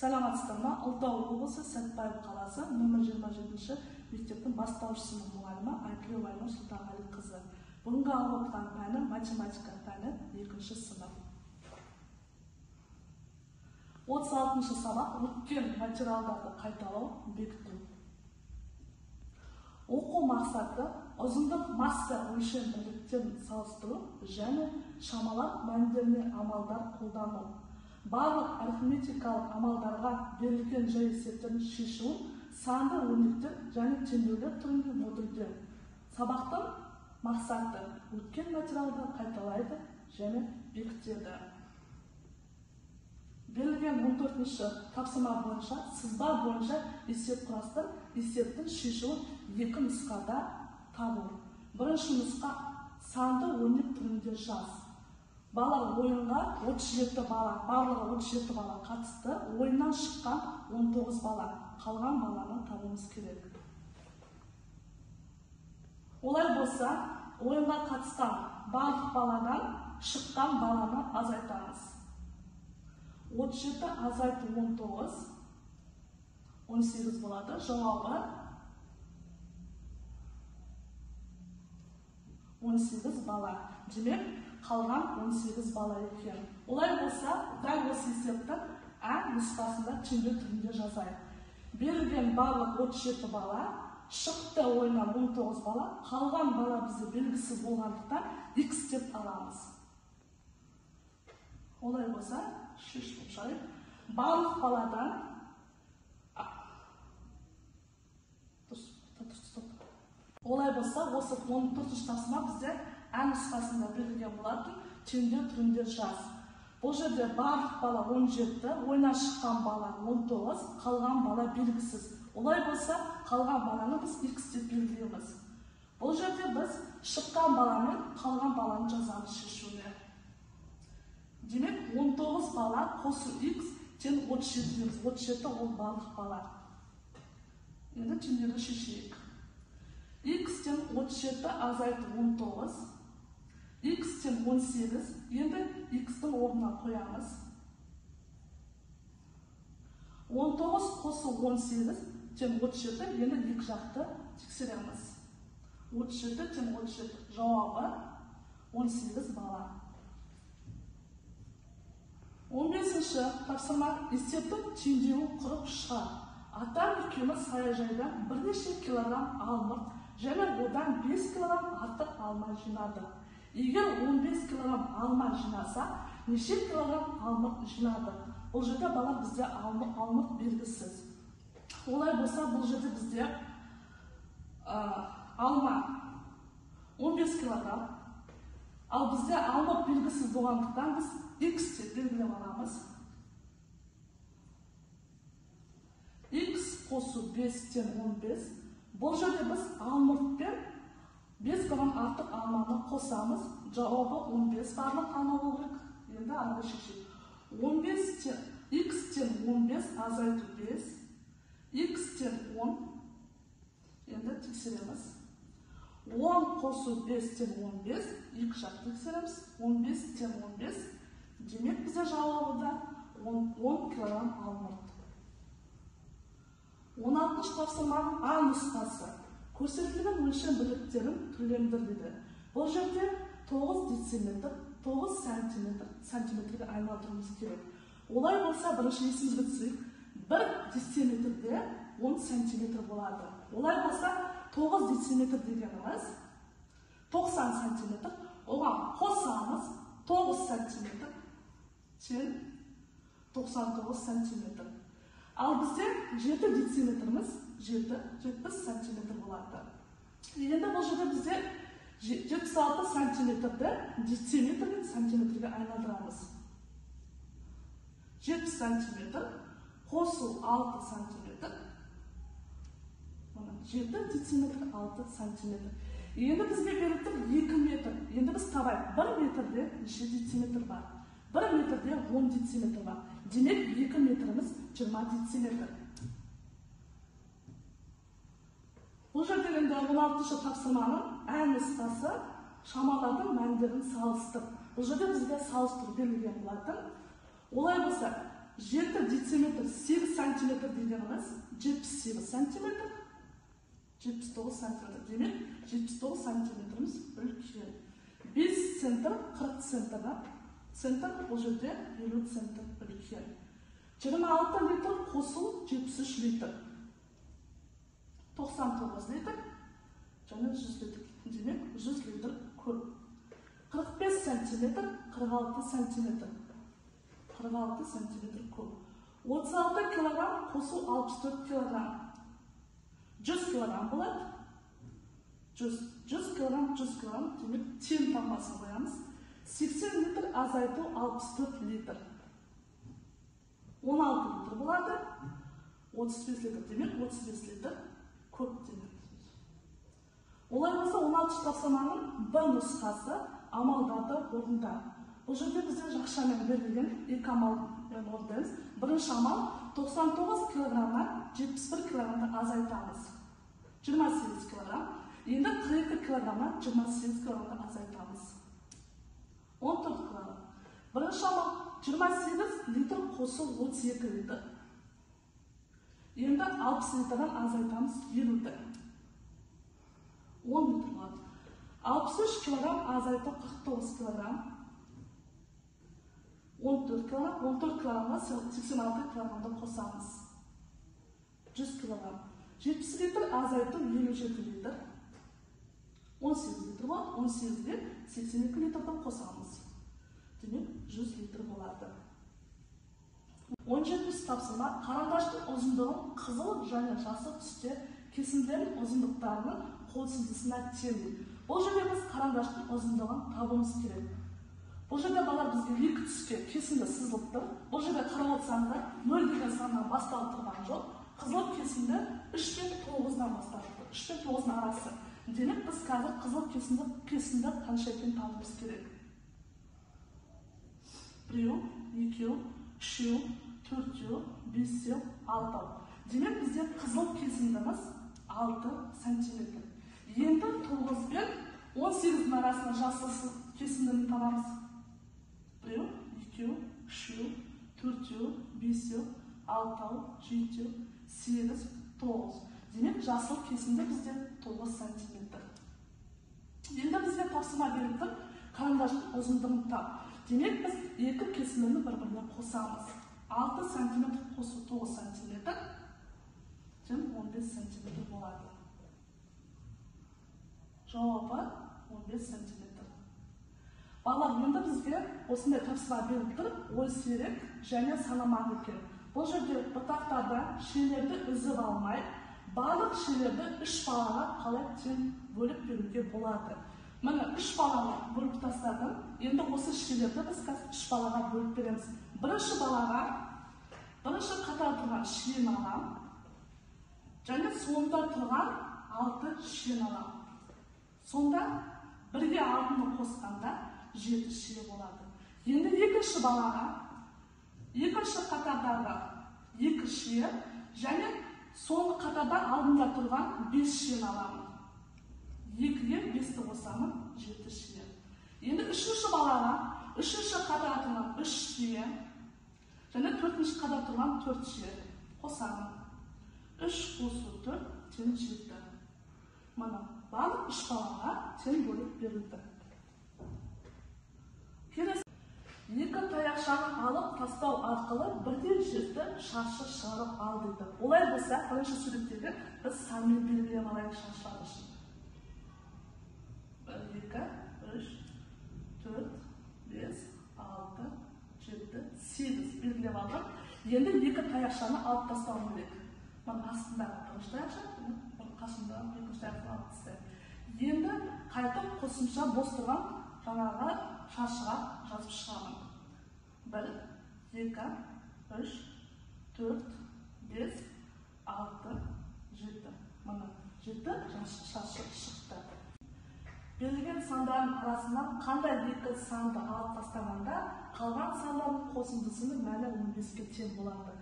Саламатсыздар ма? Ұлытау облысы Сәтбаев қаласы нөмір 27 мектептің бастауыш сынып мұғалімі Айкүлева Айнұр Сұлтанғалиқызы. Бүгінгі алып отырған пәні математика пәні 2-ші сынып. 36-шы сабақ өткен материалдарды қайталау, бекіту. Оқу мақсаты ұзындық, масса, өлшем бірліктерін салыстыру және шамалар мәндеріне амалдар қолдану. Барлық арифметикалық амалдарға берілген жай есептердің шешуін санды өрнектер және теңдеулер түрінде модульдеу. Сабақтың мақсаты өткен материалды қайталайды және бекітеді. Берілген 14-ші тапсырма бойынша сызба бойынша есеп құрастыр, есептің шешуін екі нұсқада табу. Бірінші нұсқа санды өрнек түрінде жаз. Бала ойынға 37 бала, барлығы 37 бала қатысты, ойыннан шыққан 19 бала, қалған баланы табуымыз керек. Олай болса, ойынға қатысқан барлық баладан шыққан баланы азайтамыз. 37 азайту 19, 18 болады. Жауабы 18 бала. Демек, қалған 18 бала екен. Олай болса, дәл осы есепті А нұсқасында теңдеу түрінде жазайық. Берілген барлық 37 бала, шықты ойыннан 19 бала, қалған бала бізде белгісіз болғандықтан X деп аламыз. Олай болса, шешіп шығайық. Барлық баладан олай болса, осы 14-ші тапсырма бізде А нұсқасында берілген болатын, теңдеу түрінде жаз. Бұл жерде барлық бала 17, ойыннан шыққан бала 19, қалған бала белгісіз. Олай болса, қалған баланы біз X деп белгілейміз. Бұл жерде біз шыққан бала мен қалған баланы жазамыз шешуіне. Демек, 19 бала қосу X тең 37 дейміз. 37 ол барлық бала. Енді теңдеуді шешейік. X тең 37 азайту 19, X тең 18, енді X-тің орнына қоямыз. 19 қосу 18 тең 37, енді екі жақты тексереміз. 37 тең 37, жауабы 18 бала. 15-ші тапсырма есептің теңдеуін құрып шығар. Атам екеуміз саяжайдан бірнеше килограмм алмұрт және одан 5 килограмм артық алма жинады. Егер 15 килограмм алма жинаса, неше килограмм алмұрт жинады? Бұл жерде бала бізде алмұрт белгісіз. Олай болса, бұл жерде бізде алма 15 килограмм. Ал бізде алмұрт белгісіз болғандықтан біз X деп белгілеп аламыз. X қосу 5 тең 15. Бұл жерде біз алмұртпен 5 килограмм артық алманы қосамыз. Жауабы 15 барлық алма болу керек. Енді ары шешейік. 15 тең X тең 15 азайту 5, X тең 10. Енді тексереміз. 10 қосу 5 тең 15, екі жақты тексереміз. 15 тең 15. Демек, бізде жауабы да 10 килограмм алмұрт. 16-шы тапсырманың А нұсқасы. Көрсетілген өлшем бірліктерін түрлендір дейді. Бұл жерде 9 дециметр, 9 сантиметр, сантиметрге айналдыруымыз керек. Олай болса, бірінші есімізге түсірейік. 1 дециметрде 10 сантиметр болады. Олай болса, 9 дециметр дегеніміз 90 сантиметр. Оған қосамыз 9 сантиметр тең 99 сантиметр. Ал бізде 7 дециметріміз 70 сантиметр болады. Енді бұл жерде бізде 76 сантиметрді дециметр мен сантиметрге айналдырамыз. 70 сантиметр қосу 6 сантиметр, 7 дециметр 6 сантиметр. Енді бізге беріліп тұр 2 метр. Енді біз табайық, 1 метрде неше дециметр бар? 1 метрде 10 дециметр бар. Демек, 2 метріміз 20 дециметр. Бұл жерде енді 16-шы тапсырманың А нұсқасы шамалардың мәндерін салыстыр. Бұл жерде бізге салыстыру берілген болатын. Олай болса, 7 дециметр 8 Үлкеніміз 78 сантиметр, 79 сантиметр. Демек, 79 сантиметріміз үлкен. 5 центр, 40 центрға. Центр бұл жерде 50 центр үлкен. 26 литр қосу 73 литр. 99 литр және 100 литр. Демек, 100 литр көп. 45 сантиметр, 46 сантиметр. 46 сантиметр көп. 36 килограмм қосу 64 килограмм. 100 килограмм болады. 100 килограмм, 100 килограмм, демек тең таңбасын қоямыз. 80 литр азайту 64 литр. 16 литр болады. 35 литр, демек 35 литр көп деген сөз. Олай болса 16 тапсырманың Б нұсқасы амалдарды орында. Бұл жерде бізде жақшамен берілген екі амалмен орындаймыз. Бірінші амал 99 килограммнан 71 килограммды азайтамыз. 28 килограмм. Енді 42 килограммнан 28 килограммды азайтамыз. 14 килограмм. Бірінші амал 28 литр қосу 32 литр. Енді 60 литрдан азайтамыз 50-ді. 10 литр болады. 63 килограмм азайту 49 килограмм. 14 килограмм, 14 килограммға 86 килограммды қосамыз. 100 килограмм. 70 литр азайту 57 литр. 18 литр болады. 18-ге 82 литрді қосамыз. Демек, 100 литр болады. 17 тапсырма қарандаштың ұзындығын қызыл және жасыл түсте кесінділердің ұзындықтарының қосындысына тең. Бұл жерде біз қарандаштың ұзындығын табуымыз керек. Бұл жерде балалар бізге екі түске кесінді сызылып тұр. Бұл жерде қарап отырсаңыздар 0 деген саннан басталып тұрған жоқ. Қызыл кесінді 3 пен 9-дан басталып тұр. 3 пен 9-ның арасы. Демек, біз қазір қызыл кесінді қанша екенін табуымыз керек. 1, 2, 3, 4, 5, 6. Демек, бізде қызыл кесіндіміз 6 сантиметр. Енді 9 пен 18-дің арасында жасыл кесіндіні табамыз. 1, 2, 3, 4, 5, 6, 7, 8, 9. Демек, жасыл кесінді бізде 9 сантиметр. Енді бізге тапсырма беріп тұр, қарандаштың ұзындығын тап. Демек, біз екі кесіндіні бір-біріне қосамыз. 6 сантиметр қосу 9 сантиметр, тең 15 сантиметр болады. Жауабы 15 сантиметр. Балалар, енді бізге осындай тапсырма беріп тұр, ой сирек және санамақ екен. Бұл жерде бұтақтардан шиелерді үзіп алмай, барлық шиелерді 3 балаға қалай тең бөліп беруге болады. Міне 3 баланы бөліп тастадым. Енді осы шиелерді біз қазір 3 балаға бөліп береміз. Бірінші балаға бірінші қатарда тұрған шиені аламын. Және соңында тұрған 6 шиені аламын. Сонда бірге 6-ны қосқанда 7 шие болады. Енді екінші балаға екінші қатардағы 2 шие және соңғы қатарда алдында тұрған 5 шиені аламын. 2-ге 5-ті қосамын, 7 шие. Енді үшінші балаға үшінші қатарда тұрған 3 шие және төртінші қатарда тұрған 4 шие қосамын. 3 қосу 4 тең 7. Мына барлық 3 балаға тең бөліп берілді. Келесі екі таяқшаны алып тастау арқылы бірдей жерді шаршы шығарып ал дейді. Олай болса, бірінші суреттегі біз санмен белгілеп алайық шаршылар үшін. 1, 2, 3, 4, 5, 6, 7, 8 белгілеп алдық. Енді екі таяқшаны алып тастауым керек. Мына астындағы бірінші таяқша, қасындағы екінші таяқшаны алып тастаймын. Енді қайтып қосымша бос тұрған жаңағы шаршыға жазып шығамын. 1, 2, 3, 4, 5, 6, 7. Мына 7 шаршы шықты. Берілген сандардың арасынан қандай екі санды алып тастағанда қалған сандардың қосындысының мәні 15-ке тең болады.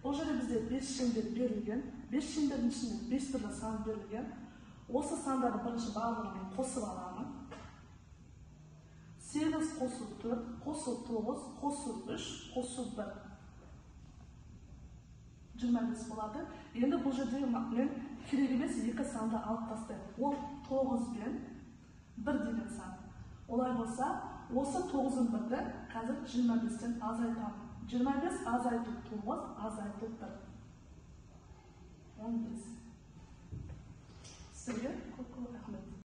Бұл жерде бізде 5 шеңбер берілген. 5 шеңбердің ішінде 5 түрлі сан берілген. Осы сандарды бірінші барлығын қосып аламын. 8 қосу 4, қосу 9, қосу 3, қосу 1. 25 болады. Енді бұл жерде мен керек емес екі санды алып тастаймын. Ол 9 бен 1 деген сан. Олай болса, осы 9 бен 1-ді қазір 25-тен азайтамын. 25 азайту 9 азайту 1. 15.